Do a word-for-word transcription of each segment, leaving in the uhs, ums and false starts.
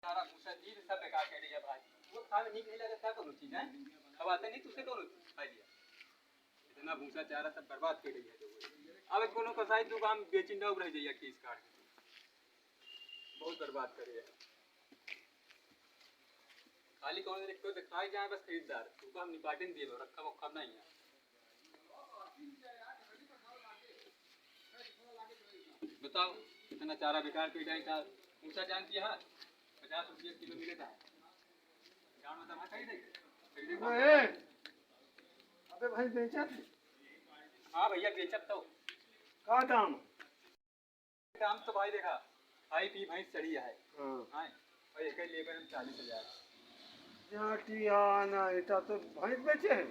सारा भूसा चीज सब बेकार कर दिया भाई। वो खावे नीक नहीं लगे, क्या करो चीज है? खवाते नहीं, तुझसे कौन खा लिया? इतना भूसा चारा सब बर्बाद कर दिया। अब एक कोनो कसाई दू हम बेचिंदा उब रह जाइए केस काट के। बहुत बर्बाद करे है। खाली कौन एक तो दिखाई जाए बस खरीदार, तुमको हम निपाटिन दिए लो, रखा वखा नहीं है। बताओ, इतना चारा बेकार कोई डाई था, ऊंचा जान दिया है, पचास रुपये किलो मिले था। जान बता, मैं खरीदे? खरीदे? ए, अबे भाई बेचत? हाँ भैया, बेचत तो। का दाम? दाम तो भाई देखा, आई पी भैंस चढ़ी है। हाँ। हाँ, और एक ही लेबर हम चालीस हजार। जाटी हाँ ना, इतना तो भैंस बेचे हैं।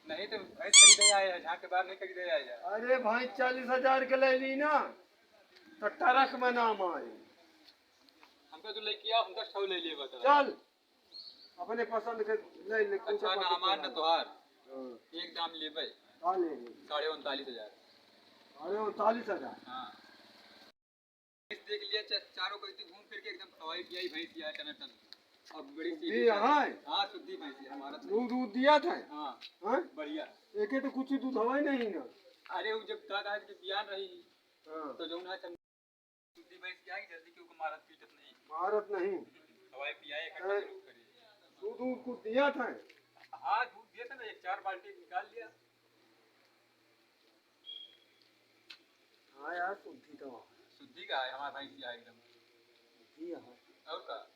नहीं तो भैंस खरीदे आए हैं, झांक के बाहर नहीं खरीदे आए हैं। अरे भाई, चालीस हजार के ले ली ना, तो ट्रक में नाम आए। हमको जो लेके आओ, हम दस ठो ले लिए बता। चल, अपने पसंद के ले ले, कुछ अच्छा, ना पसंद हमार, ना ना। तोहार। हाँ। एक दाम लेबे। का लेबे? साढ़े उनतालीस हजार। साढ़े उनतालीस हजार? हाँ। देख लिया, चा-, चारों को इतनी घूम फिर के एकदम खवाई पियाई भैंस है, टनाटन। अब बड़ी शुद्धि सीधी है। हाँ, शुद्धि भैंस है हमारा तो। दूध, दूध दिया था? हाँ, हाँ? बढ़िया। एके तो कुछ ही दूध हवा ही नहीं ना। अरे, वो जब का कहा कि बियान रही, हाँ। तो जौन है, शुद्धि भैंस क्या है, जल्दी क्यों को मारत पीटत नहीं। मारत नहीं। खवाई पियाई इकट्ठा ए, जरूर करिए। दूध, दूध कुछ दिया था? हाँ, दूध दिया था ना, एक चार बाल्टी निकाल लिया। हाँ यार, शुद्धि तो है। शुद्धि का है हमारा भैंस, क्या एकदम। शुद्धि है। और का?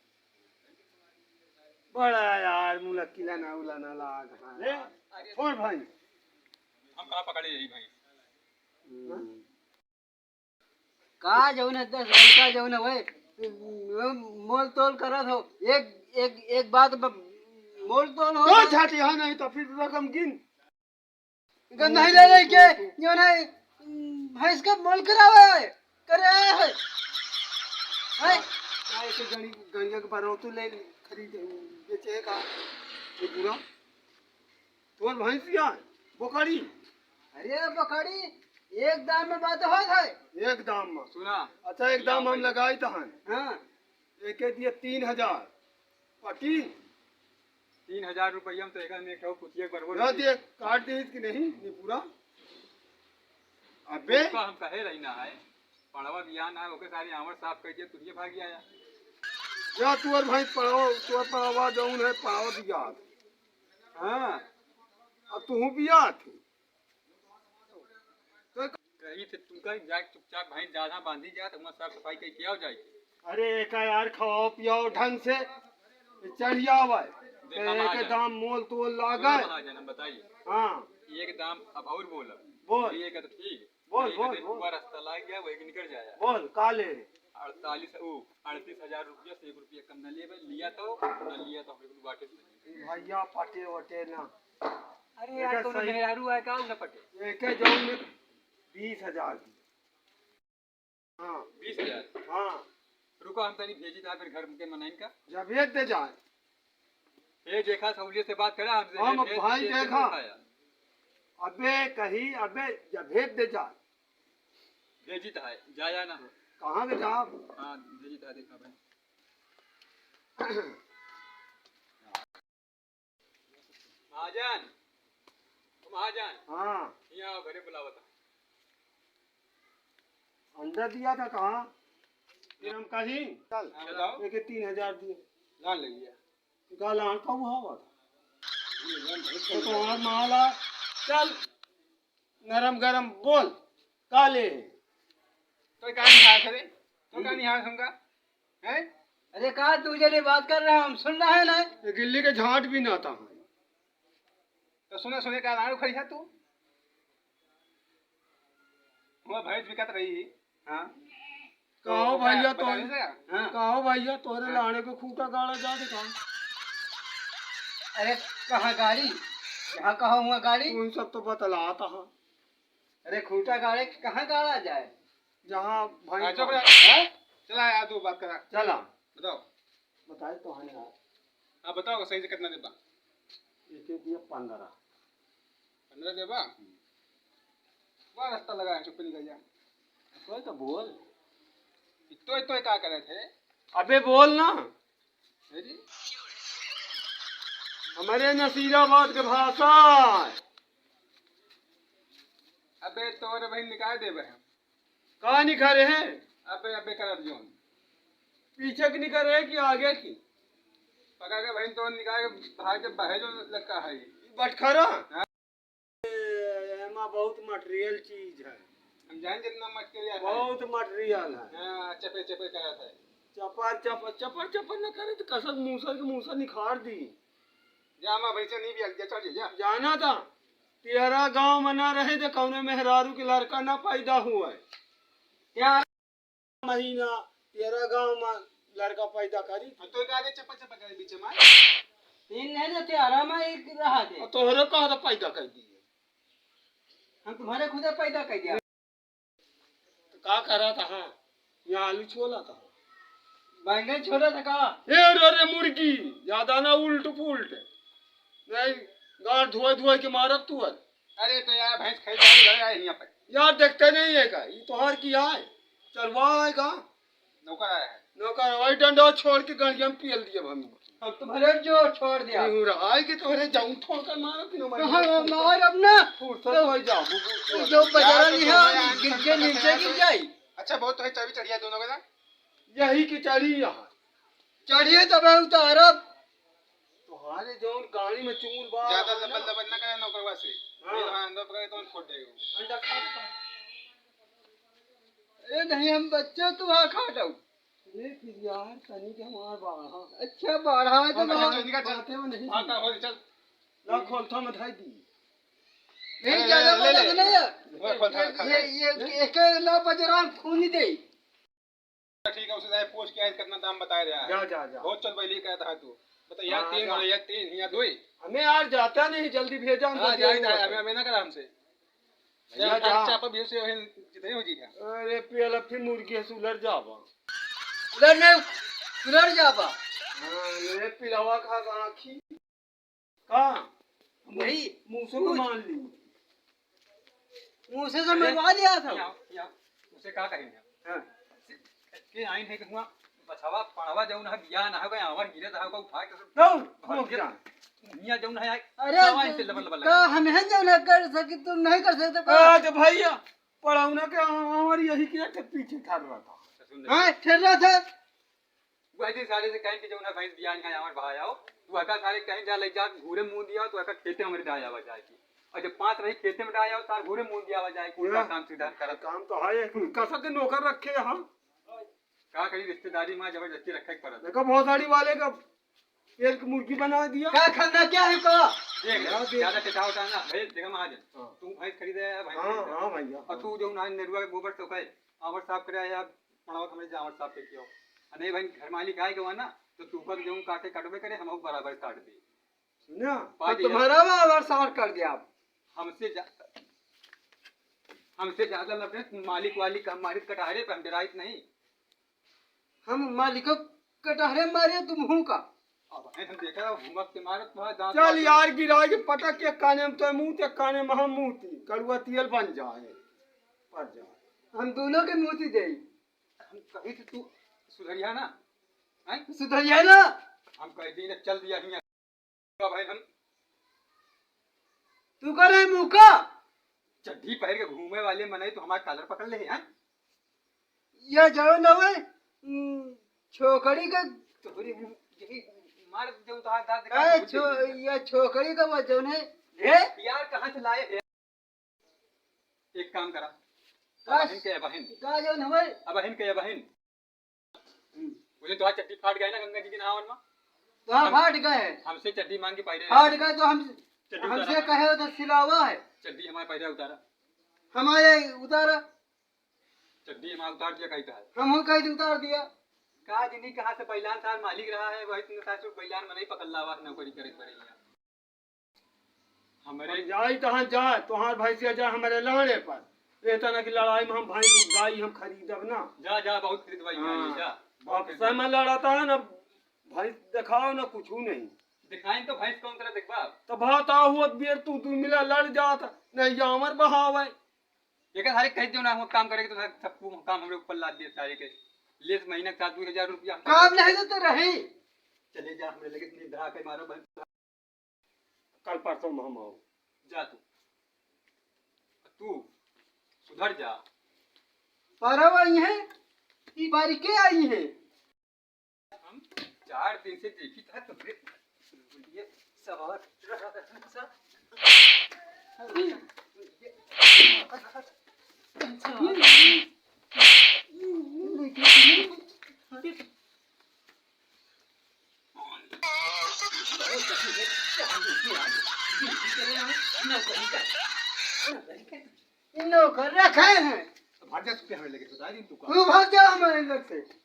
बड़ा यार, मुलक्किला ना उलाना लाग, हाँ। ले। अरे। छोड़ भाई। हम कहाँ पकड़े यही भैंस? हम्म। का जौन है, दस घंटा जौन है, वही मोल तोल करत हो। एक, एक, एक बात ब-, मोल तोल हो तो ना। झाटी है नहीं तो फिर रकम गिन। इनका नहीं ले लेके, जो ना, भैंस का मोल करावे है, करे है। हैं? का ऐसे गणी-, गंजा के बरौतू ले खरीद, बेचे है का? ये पूरा? तोर भैंसिया है? बोकड़ी? अरे बोकड़ी, एक दाम में बात होत है। एक दाम में? सुना। अच्छा, एक दाम हम लगाई तो हैं। हाँ। एके दिए तीन हजार। पटी? तीन हजार रुपया में तो एक आदमी एक ठो कुतिया के बरबर रह होती। दिए, काट दे कि नहीं, नहीं पूरा। अबे। उसका हम कहे रही ना है, पड़वा बियान आए, ओके सारी आंवड़ साफ कर दिया, तुझे भाग आया। या तोर भाई पड़वा, तोर पड़वा जौन है, पड़वा बियान। हाँ। अब तू बियान थे। तो कही थे तुमका जाके चुपचाप भैंस जाधा बांधी जाए, तो वहाँ साफ सफाई कई किया हो जाए। अरे एका यार खवाओ पियाओ ढंग से, चढ़ आवे। देखा तो एके महाजन। दाम मोल तोल लागे। सुनो महाजन, हम बताइए। हाँ। एक दाम अब और बोलब। बोल। ये का तो ठीक। बोल, नहीं बोल, तो बोल। पूरा रास्ता लाग गया, वही निकल जाया। बोल, का ले? अड़तालीस, ओ, अड़तीस हजार रुपया से एक रुपया कम न लेबे, लिया तो, न लिया तो हम लोग बाटे से। भैया पटे वटे ना। अरे यार, एके कौनो सही मेहरारू है का, उ न पटे? एके जौन में बीस हजार दी। हाँ। बीस हजार? हाँ। रुको, हम तनी भेजी था फिर घर के मनइन का। जब भेज दे जाए। ए, देखा, सहूलियत से बात करा हमसे। हम ए, ए, भाई ए, देखा। बताया। अबे कही, अबे जब भेज दे जाए। भेजी था, जा, जा ना। कहाँ के जाब? हाँ, भेजी था, देखा भाई। महाजन, ओ महाजन। हाँ। यहाँ आओ, घरे बुलावत है। अंडा दिया था कहाँ? फिर हम कहीं, चल, हाँ, बताओ। एके तीन हजार दिए। लान ले लिया। गालान का हुआ हुआ था। ये लान भाई तो तुम्हारा माला, चल, नरम गरम बोल, का ले? तो का निहार करे? तो का निहार हमका? हैं? अरे का दू जने बात कर रहे हैं, हम सुन रहे हैं ना। ये गिल्ली के झांट भी ना था। तो सुने सुने का लाड़ू खड़ी है तू? वो भैंस बिकत रही। हाँ। कहो तो भैया, बता तो दे सका? हाँ। कहो भैया, तोरे हाँ। लाड़े को खूंटा गाड़ा जा दे कहाँ? अरे कहाँ गाड़ी? यहाँ कहाँ हुआ गाड़ी? उन सब तो बतलाता हाँ। अरे खूंटा गाड़े के कहाँ गाड़ा जाए? जहाँ भाई हाँ, चुप रह। हैं? चला यार, तू बात करा। चला। बताओ। बताए तो है ना। हाँ, बताओ, सही से कितना देबा? एके दिया पंद्रह। पंद्रह देबा? बड़ा रास्ता लगा है, चुप निकल जा। तो, तो बोल। तो, तो का करे थे? अबे बोल ना। अरे, हमरे नसीराबाद के भाषा है। अबे तोरे भाई निकाल देबे हम। का निकाले हैं? अबे, अबे करब जोन। पीछे की निकाले हैं कि आगे की? पकड़ के भाई तो निकाल के भाई के बहे जो लड़का है। बटखरा? हाँ। ए, एमा बहुत material चीज है। हम जान जितना material है। बहुत material है। हाँ, चपे चपे करत है। चपर चपर, चपर चपर न करे तो कसक मूसर के मूसर निखार दी। जा माँ भैंसे नहीं भी जा, चढ़ जा। जाना था, तेरा गाँव में ना रहे तो कौने मेहरारू के लड़का ना पैदा हुआ है। क्या महीना तेरा गाँव में लड़का पैदा करी। तो का दे चप्पा चप्पा करे बीच में। तीन नहीं ना तेरा में एक रहा दे। और तोहरे कहा था पैदा कर दिए। हम तुम्हारे खुदा पैदा कर दिया। तो का करा था? हाँ, यहाँ आलू छोला था। बैंगन छोला था का? ए रे रे मुर्गी, ज्यादा ना उल्ट पुल्ट। नहीं, गांड धोए धोए के मारब तू है। अरे तो यार भैंस खाई जाए, घर आए यहाँ पे। यार देखते नहीं है का? ये तोहार की आए? चरवा आए का? नौकर आया है। नौकर, वही डंडा छोड़ के गड़िया में पियल दिया हम। अब तुम्हारे जो छोड़ दिया। नहीं हो रहा है कि तुम्हारे जाऊं ठोकर मारो कि ना मारो। कहाँ मार अब ना? फुर्सत हो जाओ, वो, वो, वो। जो बजारा नहीं है, गिर के नीचे गिर जाए। अच्छा, बहुत तो है, चाबी चढ़िया दोनों का ना? यही की चढ़ी यहाँ। चढ़िए तब है उतारब। तुम्हारे जौन गाड़ी में चूर बा। ज्यादा लबल लबल ना करे नौकरवा से। हाँ। ये हाँ, अंदर पकड़े तो फोड़ देगा। अंडा खा लेता। ए नहीं, हम बच्चा तू हाँ खा जाऊ। अरे फिर यार, तनी के हमार बाढ़ा। अच्छा, बाढ़ा है तो हम बाढ़ा। बच्चा निकाल, चल। बातें में नहीं हाँ, की। का हो, चल। ला खोलता में धाई दी। नहीं, अरे, ज्यादा ले, ले, बोला ले। तो नहीं है। वो खोलता ये, है, ये, ये, एक ना बजरा खूनी दे। ठीक है, उसे जाए पूछ के आए, कितना दाम बताए रहा है। जा, जा, जा। बहुत चल पहले ही कहता है तू। बता, यहाँ हाँ, तीन जा। हो, यहाँ तीन, यहाँ दो ही। हमें यार जाता नहीं, जल्दी भेजा, हम हाँ, तो जाए, जाए, जाए, हमें, हमें ना करा हमसे। भैया, जा, जा। चापा भी उसे वहीं जितने हो जी है। अरे, पियला फिर मुर्गी है, सुलर जाबा। सुलर नहीं, सुलर जाबा। हाँ, ये पिलावा खा आँखी। का? वही, मुँह से तो मुँह से। मान ली। मुँह से तो अरे, मरवा लिया था। यहाँ, यहाँ, उसे का कहेंगे? हाँ। के आइन है कि हुआ बछवा, पड़वा जौन है, बिया ना हो गए, आवर गिरे तो होगा, उठा के सब कौन? भर हो दिया। क्या? दुनिया जौन है, अरे, सवाई से लबल लबल का लगा। हम हैं जौन है कर सके, तुम नहीं कर सकते का? आज भैया, पड़ौना के आवर यही के एक पीछे ठाड़ रहा था। सुन ले। हाँ, ठहर रहा था। वही दिन सारे से कहें कि जौन है भैंस बियान का हमारे भाई आओ, तू हका सारे कहें जा ले जा घूरे मुंह दिया, तू हका खेते हमारे डाल आवा जाए की। और जब पाँच रही खेते में डाल आओ, सार घूरे मुंह दिया आवा जाए, कुल का हाँ। काम सीधा करत। काम तो है, कसक के नौकर रखे हम। का करी, रिश्तेदारी में जबरदस्ती रखे के पड़त। देखो, भोसड़ी वाले का तेल की मुर्गी बना दिया। का खाना क्या है का? देख, हाँ, देख। ज्यादा टिकाऊ उठाना, भैंस, देखा महाजन, हाँ। तू भैंस खरीदे है, भैंस हाँ, खरीदे। हाँ भैया, और हाँ। तू जौन है नेरुआ के गोबर से उकाए, आवर साफ करे आया, पड़वा हमरे जावर साफ के कियो। आ नहीं भाई, घर मालिक आए गवा ना, तो तू कर जौन काटे काटबे करे, हम बराबर काट दे। सुनिया, पाँच तो हजार। तुम्हारा बराबर साफ कर दिया आप। हमसे जा-, हमसे ज्यादा लफड़े मालिक वाली का, मालिक कटहरे पे हम डराइत नहीं। हम मालिक कटहरे मारे, तुम हूँ का? अब है हम देखा, हुमक के मारत वहाँ दांत चल मारत। यार, गिरा के पटक के काने में तो मुँह ते, काने में हम मुँह ती, कड़ुआ तेल बन जाए, पड़ जाए। हम दोनों के मुँह ती दे। हम कही थे तू सुधरिया ना, हैं? सुधरिया ना? हम कह दी ना, चल दिया हियाँ। का भाई हम तू का रहे मुँह का? चड्ढी पहन के घूमे वाले मनई तो हमार collar पकड़ ले हैं। ये जाओ ना वे, उम, छोकरी का तोहरी मुँह यही मार दे तो हाथ दाँत दिखा ए, दे। छो-, ये छोकरी का वो जौन है, ए? यार कहाँ से लाए हैं? एक काम करा, का अबहिन के अबहिन। का जौन हवे? अबहिन के अबहिन। हम्म। वो दिन तोहार चड्ढी फाट गए ना गंगा जी के नहावन में? तो हाँ, हम, फाट गए। हमसे चड्ढी मांग के पाई रहे। फाट गए तो हम, चड्ढी हमसे उतारा। कहे हो तो सिलावा है। चड्ढी हमारे पहले उतारा। हमारे उतारा। चड्ढी हमारे उतार दिया कही था। हम हो कही तो उतार दिया। का जिंदगी कहाँ से बैलान सार मालिक रहा है, वही तुमने सार से बैलान में नहीं पकड़ लावा, नौकरी करे पड़े यहाँ। हमरे हम जाई तहाँ जाए, तोहार भैंसिया जाए हमरे लाड़े पर। ए तना की लड़ाई में हम भैंस गाई हम खरीदब ना। जा, जा, बहुत खरीदवाई हाँ। है, जा। बहुत अब खरीदवाई। समय लड़ाता है ना, भैंस दिखाओ ना कुछ नहीं। दिखाई तो भैंस कौन तरह देखबा? तो भात आओ हुआ बेर तू दू मिला लड़ जात, नहीं जामर बहावे। एक सारे कह दो ना, हम काम करेंगे तो सब काम हमरे ऊपर लाद दिए सारे के। लेस महीना का दो हजार रुपया हम काम नहीं देते रही। चले जा, हमरे लगे इतनी धरा के मारो बहन। कल परसों में हम आओ। जा तू। तू सुधर जा। परब आई है, ई बारी के आई है? हम चार दिन से देखी था तुमरे। ये सवाल नौकर रखे हैं। भाग जा, तू हमें लेके सुता दी तू का? तू भाग जा हमारे घर से।